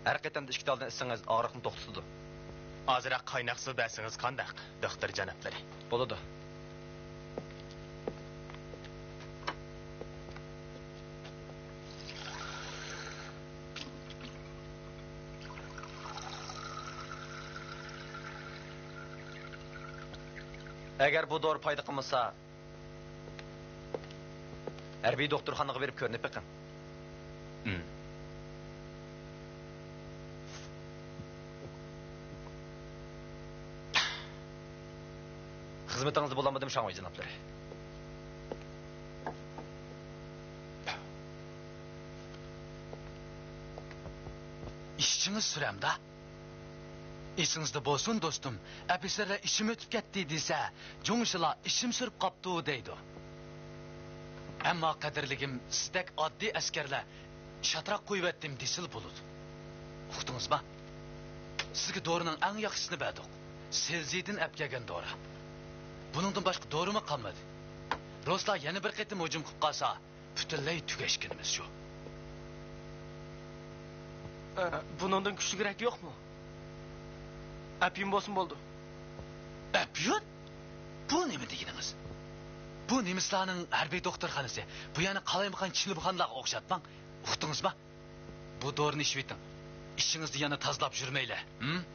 ھەر قېتىمدا ئىككى تالدىن ئىچسىڭىز، ئاغرىقنى توختىتىدۇ. ئازراق قايناق سۇ بەرسىڭىز قانداق، دوختۇر جانابلىرى؟ بولىدۇ. ئەگەر بۇ دورا پايدا قىلمىسا، ھەربىي دوختۇرخانىغا بېرىپ كۆرۈنۈپ بېقىڭ. ھىم. خىزمىتىڭىزنى بۇلامىدىم، شاڭۋېي جانابلىرى؟ ئىشچىڭىز سۈرەمدا؟ ئېسىڭىزدە بولسۇن، دوستۇم، ئەپسەرلەر ئىشىم ئۆتۈپ كەتتى دېسە، جۇڭشىلار ئىشىم سۈرۈپ قاپتۇ دەيدۇ. ئەمما، قەدىرلىكىم، سىزدەك ئاددىي ئەسكەرلەر شاتراق قويۇۋەتتىم دېسىلا بولىدۇ. ئۇقتىڭىزما؟ سىزگە دورىنىڭ ئەڭ ياخشىسىنى بەردۇق. سېلزىدىن ئەپ كەلگەن دورا. بۇنىڭدىن باشقا دورىمۇ قالمىدى. رۇسلار يەنە بىر قېتىم ھۇجۇم قىلىپ قالسا، پۈتۈنلەي تۈگەشكىنىمىز شۇ. ئە، بۇنىڭدىن كۈچلۈكرەك يوقمۇ؟ ئەپيۈن بولسىمۇ بولىدۇ. ئەپيۈن؟ بۇ نېمە دېگىنىڭىز؟ بۇ نېمىسلارنىڭ ھەربىي دوختۇرخانىسى. بۇ يەنە قالايمىقان چىلىمخانىلارغا ئوخشاتماڭ. ئۇقتىڭىزما؟ بۇ دورىنى ئىچىۋېتىڭ. ئىچىڭىزنى يەنە تازىلاپ يۈرمەيلى، ھىم؟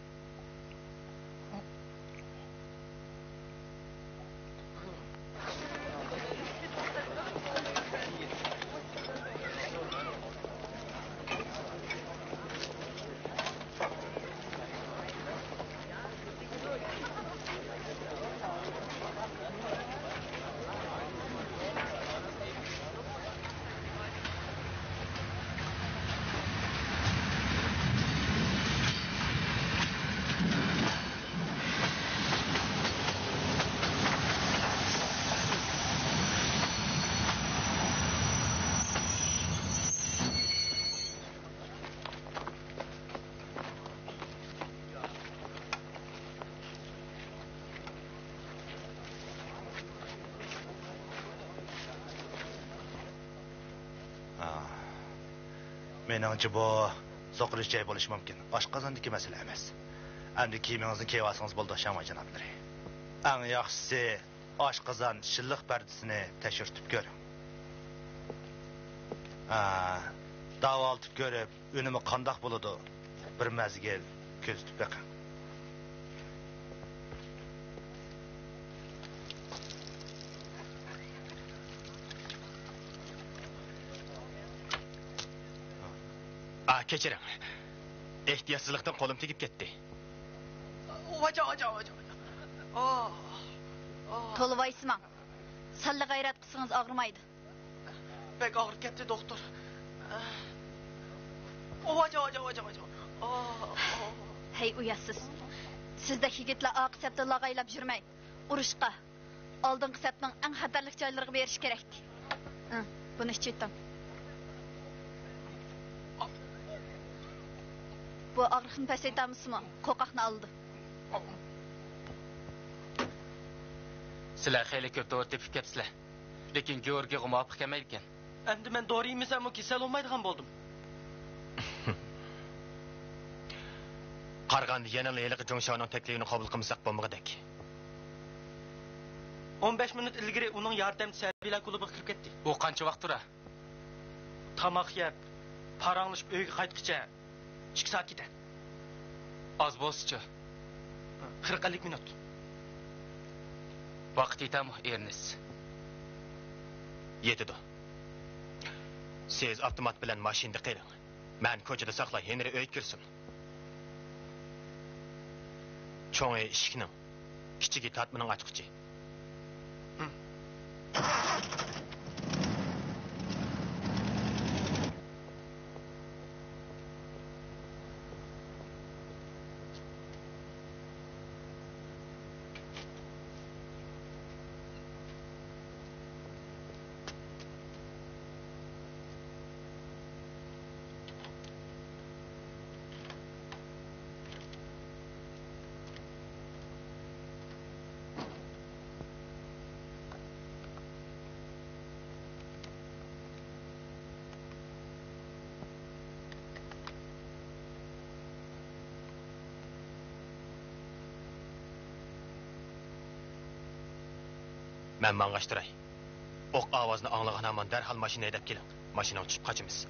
ئاھ. مېنىڭچە، بۇ سوقۇرۇش جاي بولۇشى مۇمكىن. ئاشقازاندىكى مەسىلە ئەمەس. ئەمدى كىيىمىڭىزنى كىيىۋالسىڭىز بولىدۇ، شاڭۋېي جانابلىرى. ئەڭ ياخشىسى، ئاشقازان شىللىق پەردىسىنى تەكشۈرتۈپ كۆرۈڭ. ھە، داۋالىتىپ كۆرۈپ، ئۈنۈمى قانداق بولىدۇ، بىر مەزگىل كۆزىتىپ بېقىڭ. ئا، كەچۈرۈڭ. ئېھتىياتسىزلىقتىن قولۇم تېگىپ كەتتى. ۋاجا، ۋاجا، ۋاجا، ۋاجا. ئاھ. تولا ۋايسىماڭ. سەللا غەيرەت قىلسىڭىز ئاغرىمايدۇ. بەك ئاغرىپ كەتتى، دوختۇر. ئاۋاج، ئاۋاج، ئاۋاج، ئاۋاج. ھەي، ئۇياتسىز. سىزدەك يىگىتلەر ئارقا سەپتە لاغايلاپ يۈرمەي، ئۇرۇشقا، ئالدىنقى سەپنىڭ ئەڭ خەتەرلىك جايلىرىغا بېرىش كېرەك. ھە، بۇنى ئىچىۋېتىڭ. بۇ ئاغرىقنى پەسەيتەلمىسىمۇ، قورقاقنى ئالىدۇ. سىلەر خېلى كۆپ دورا تېپىپ كەپسىلەر. لېكىن گېئورگىيغا مۇۋاپىق كەلمەيدىكەن. ئەمدى مەن دورا يېمىسەممۇ كېسەل بولمايدىغان بولدۇم. قارىغاندا يەنىلا ھېلىقى جۇڭشياۋنىڭ تەكلىپىنى قوبۇل قىلمىساق بولمىغۇدەك. ئون بەش مىنۇت ئىلگىرى ئۇنىڭ ياردەمچىسى ھەربىيلەر كۇلۇبىغا كىرىپ كەتتى. ئۇ قانچە ۋاقىت تۇرار؟ تاماق يەپ، پاراڭلىشىپ ئۆيگە قايتقىچە ئىككى سائەت كېتەر. ئاز بولسىچۇ؟ قىرىق ئەللىك مىنۇت. ۋاقىت يېتەرمۇ، ئېرنېست؟ يېتىدۇ. سىز ئاپتومات بىلەن ماشىنىدا قېلىڭ. مەن كوچىدا ساقلاي، ھېنرى ئۆيگە كىرسۇن. چوڭى ئىشىكنىڭ، كىچىكى تارتمىنىڭ ئاچقۇچى. مەن ماڭغاچ تۇراي. ئوق ئاۋازىنى ئاڭلىغان ھامان دەرھال ماشىنا ھەيدەپ كېلىڭ. ماشىنىغا چۈشۈپ قاچىمىز.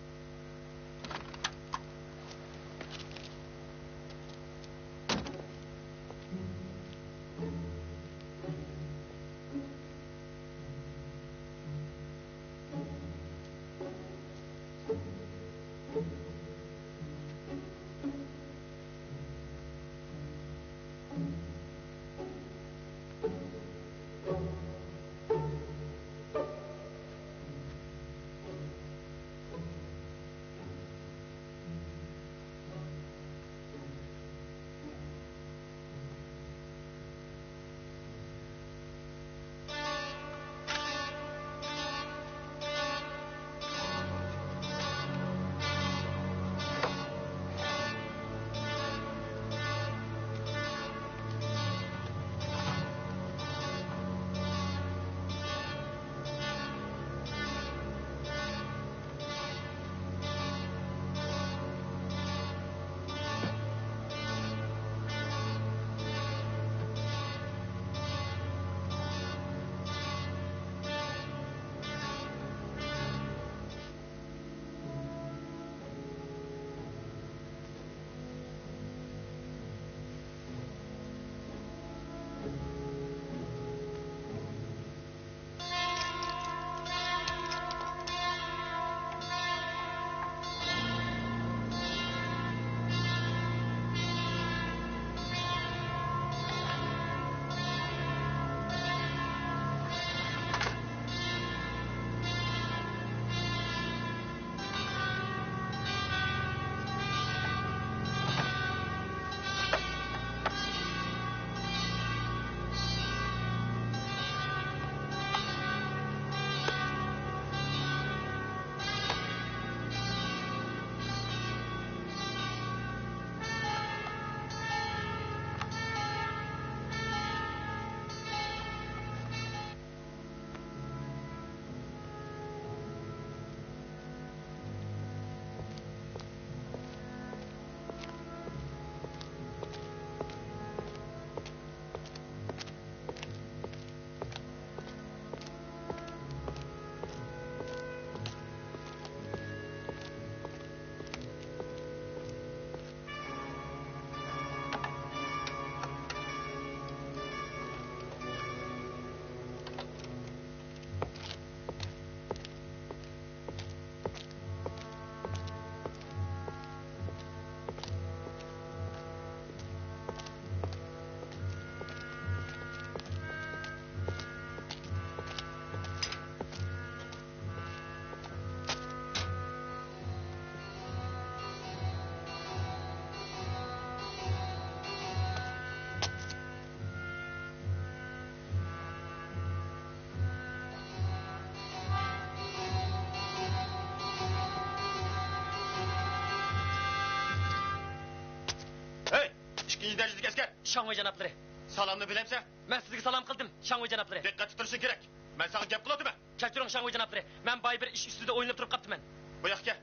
دەرىجىدىكى ئەسكەر؟ شاڭۋېي جانابلىرى. سالامنى بىلەمسەن؟ مەن سىزگە سالام قىلدىم، شاڭۋېي جانابلىرى. دىققەتتە تۇرۇشۇڭ كېرەك. مەن ساڭا گەپ قىلىۋاتىمەن. كەچۈرۈڭ، شاڭۋېي جانابلىرى. مەن بايا بىر ئىش ئۈستىدە ئويلىنىپ تۇرۇپ قاپتىمەن. بۇ ياققا كەل.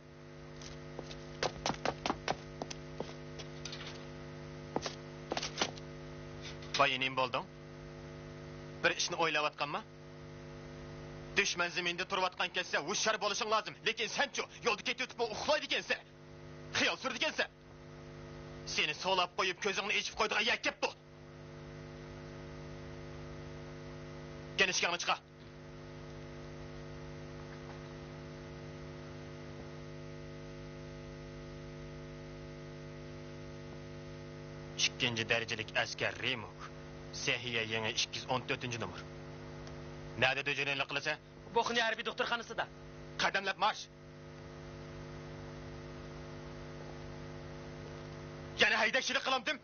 بايا نېمە بولدۇڭ؟ بىر ئىشنى ئويلاۋاتقانما؟ دۈشمەن زېمىندا تۇرۇۋاتقان كەتسە، ھوشيار بولۇشۇڭ لازىم. لېكىن سەنچۇ؟ يولدا كېتىۋېتىپمۇ ئۇخلايدىكەنسەن. خىيال سۈرىدىكەنسەن. سېنى سولاپ قويۇپ، كۆزۈڭنى ئېچىپ قويىدىغان يەر كەپتۇ. كەل، ئىشىكىڭنى چىقار. ئىككىنچى دەرىجىلىك ئەسكەر رىموك. سەھىيە يېڭى ئىككى يۈز ئون تۆتىنچى نومۇر. نەدە دىجورنىلىق قىلىسەن؟ بوخنى ھەربىي دوختۇرخانىسىدا. قەدەملەپ مارش! يەنە ھەيدەكچىلىك قىلامدىم.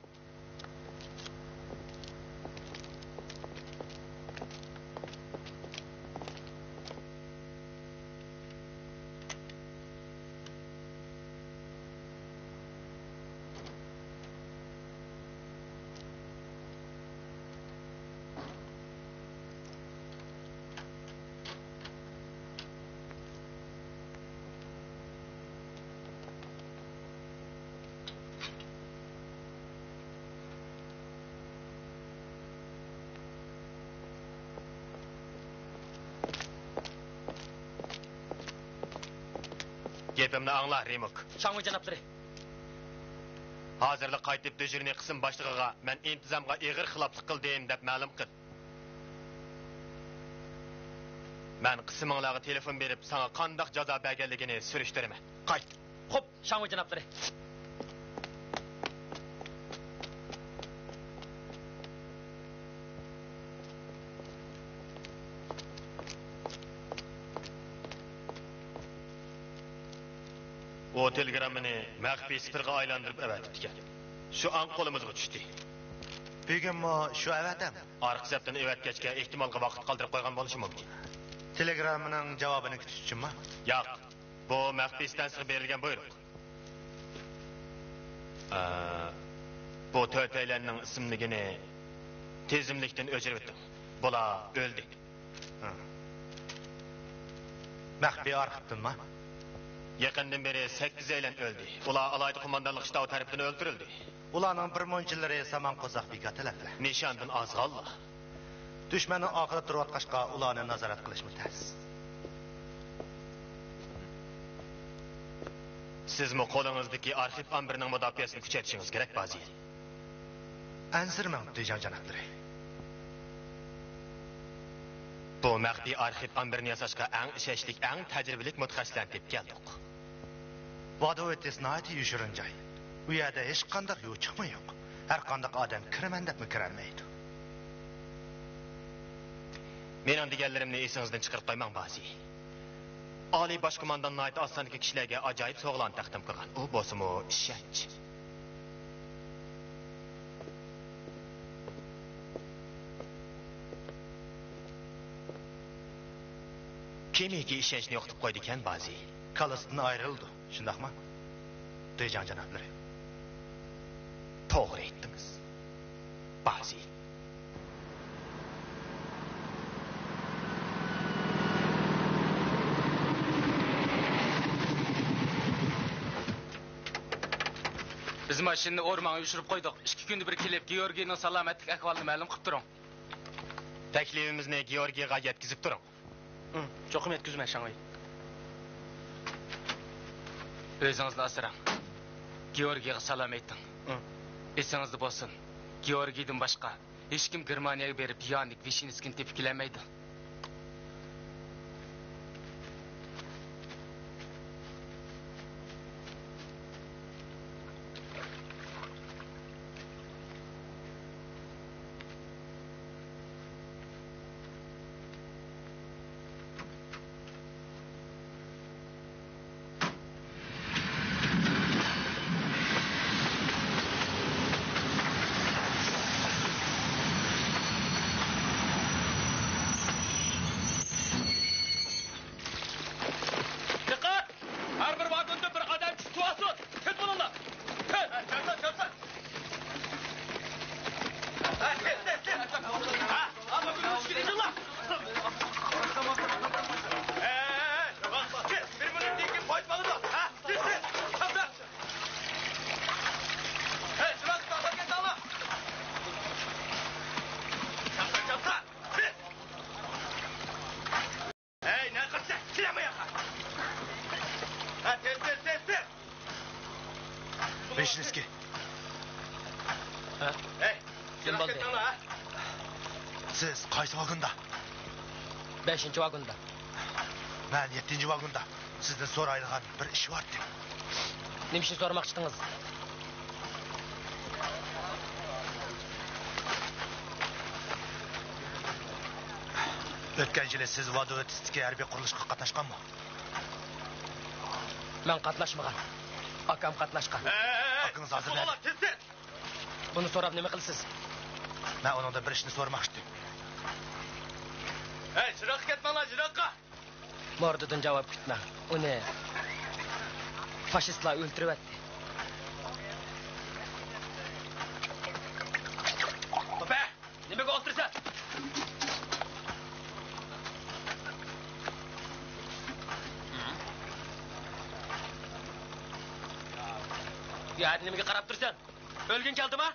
گېپىمنى ئاڭلا، رىموك. شاڭۋېي جانابلىرى. ھازىرلا قايتىپ دىجورنىي قىسىم باشلىقىغا مەن ئىنتىزامغا ئېغىر خىلاپلىق قىلدىم دەپ مەلۇم قىل. مەن قىسىمىڭلارغا تېلېفون بېرىپ، ساڭا قانداق جازا بەرگەنلىكىنى سۈرۈشتۈرىمەن. قايت! خوپ، شاڭۋېي جانابلىرى. ئۇ تېلېگراممىنى مەخپىي سىفىرغا ئايلاندۇرۇپ ئەۋەتىپتىكەن. شۇ ئاڭ قولىمىزغا چۈشتى. بۈگۈنمۇ شۇ ئەۋەتەم؟ ئارقا سەپتىن ئەۋەتكەچكە، ئېھتىمالغا ۋاقىت قالدۇرۇپ قويغان بولۇشى مۇمكىن. تېلېگراممىنىڭ جاۋابىنى كۈتۈش ئۈچۈنمۇ؟ ياق، بۇ مەخپىي ئىستانسىغا بېرىلگەن بۇيرۇق. ئە، بۇ تۆتەيلەننىڭ ئىسىملىكىنى تىزىملىكتىن ئۆچۈرۈۋېتىڭ. بۇلار ئۆلدى. ھە. مەخپىي ئارخىپتىنما؟ يېقىندىن بېرى سەككىزەيلەن ئۆلدى. ئۇلار ئالاھىدە قوماندانلىق شتابى تەرىپىدىن ئۆلتۈرۈلدى. ئۇلارنىڭ بىر مۇنچىلىرى سامان قورساق بىكار تەلەپلەر. نىشاندىن ئازغانلا. دۈشمەننىڭ ئارقىدا تۇرۇۋاتقاچقا، ئۇلارنى نازارەت قىلىشمۇ تەس. سىزمۇ قولىڭىزدىكى ئارخىپ ئامبىرىنىڭ مۇداپىئەسىنى كۈچەيتىشىڭىز كېرەك، بازىل. ئەنسىرىمەڭ، دېجاڭ جانابلىرى. بۇ مەخپىي ئارخىپ ئامبىرىنى ياساشقا ئەڭ ئىشەنچلىك، ئەڭ تەجرىبىلىك مۇتەخەسسىسلەرنى تېپىپ كەلدۇق. ۋادوۋېتىس ناھايىتى يوشۇرۇن جاي. ئۇ يەردە ھېچقانداق يوچۇقمۇ يوق. ھەرقانداق ئادەم كىرىمەن دەپمۇ كىرەلمەيدۇ. مېنىڭ دېگەنلىرىمنى ئېسىڭىزدىن چىقىرىپ قويماڭ، بازى. ئالىي باش قوماندان ناھايىتى ئاز ساندىكى كىشىلەرگە ئاجايىپ سوۋغىلارنى تەقدىم قىلغان. ئۇ بولسىمۇ ئىشەنچ. كىمكى ئىشەنچنى يوقىتىپ قويىدىكەن، بازى. كاللىسىدىن ئايرىلىدۇ، شۇنداقمۇ؟ دېجاڭ جانابلىرى. توغرا ئېيتتىڭىز، بازى. بىز ماشىنىنى ئورمانغا يوشۇرۇپ قويدۇق. ئىككى كۈندە بىر كېلىپ، گېئورگىينىڭ سالامەتلىك ئەھۋالىنى مەلۇم قىلىپ تۇرۇڭ. تەكلىپىمىزنى گېئورگىيغا يەتكۈزۈپ تۇرۇڭ. ئۇم، چوقۇم يەتكۈزىمەن، شاڭۋېي. ئۆزىڭىزنى ئاسراڭ. گېئورگىيغا سالام ئېيتىڭ. ئۇم. ئېسىڭىزدە بولسۇن، گېئورگىيدىن باشقا ھېچكىم گېرمانىيەگە بېرىپ يانىك ۋىشنىسكىنى تېپىپ كېلەلمەيدۇ. بېشىنسكىي. ھە؟ ھەي، نېمە بولدى؟ سىز قايسى ۋاگوندا؟ بەشىنچى ۋاگوندا. مەن يەتتىنچى ۋاگوندا. سىزدىن سورايدىغان بىر ئىش بار ئىدى. نېمە ئىشنى سورىماقچى ئىدىڭىز؟ ئۆتكەن يىلى سىز ۋادۋودىستىكى ھەربىي قۇرۇلۇشقا قاتناشقانمۇ؟ مەن قاتناشمىغان. ئاكام قاتناشقان. ئاكىڭىز ھازىر نەدە؟ بۇنى سوراپ نېمە قىلىسىز؟ مەن ئۇنىڭدىن بىر ئىشنى سورىماقچى ئىدىم. ھەي، يىراققا كەتمەڭلار، يىراققا! مۇردىدىن جاۋاب كۈتمەڭ. ئۇنى فاشىستلار ئۆلتۈرۈۋەتتى. توپە! نېمىگە ئولتۇرىسەن؟ يا، نېمىگە قاراپ تۇرىسەن؟ ئۆلگۈڭ كەلدىما؟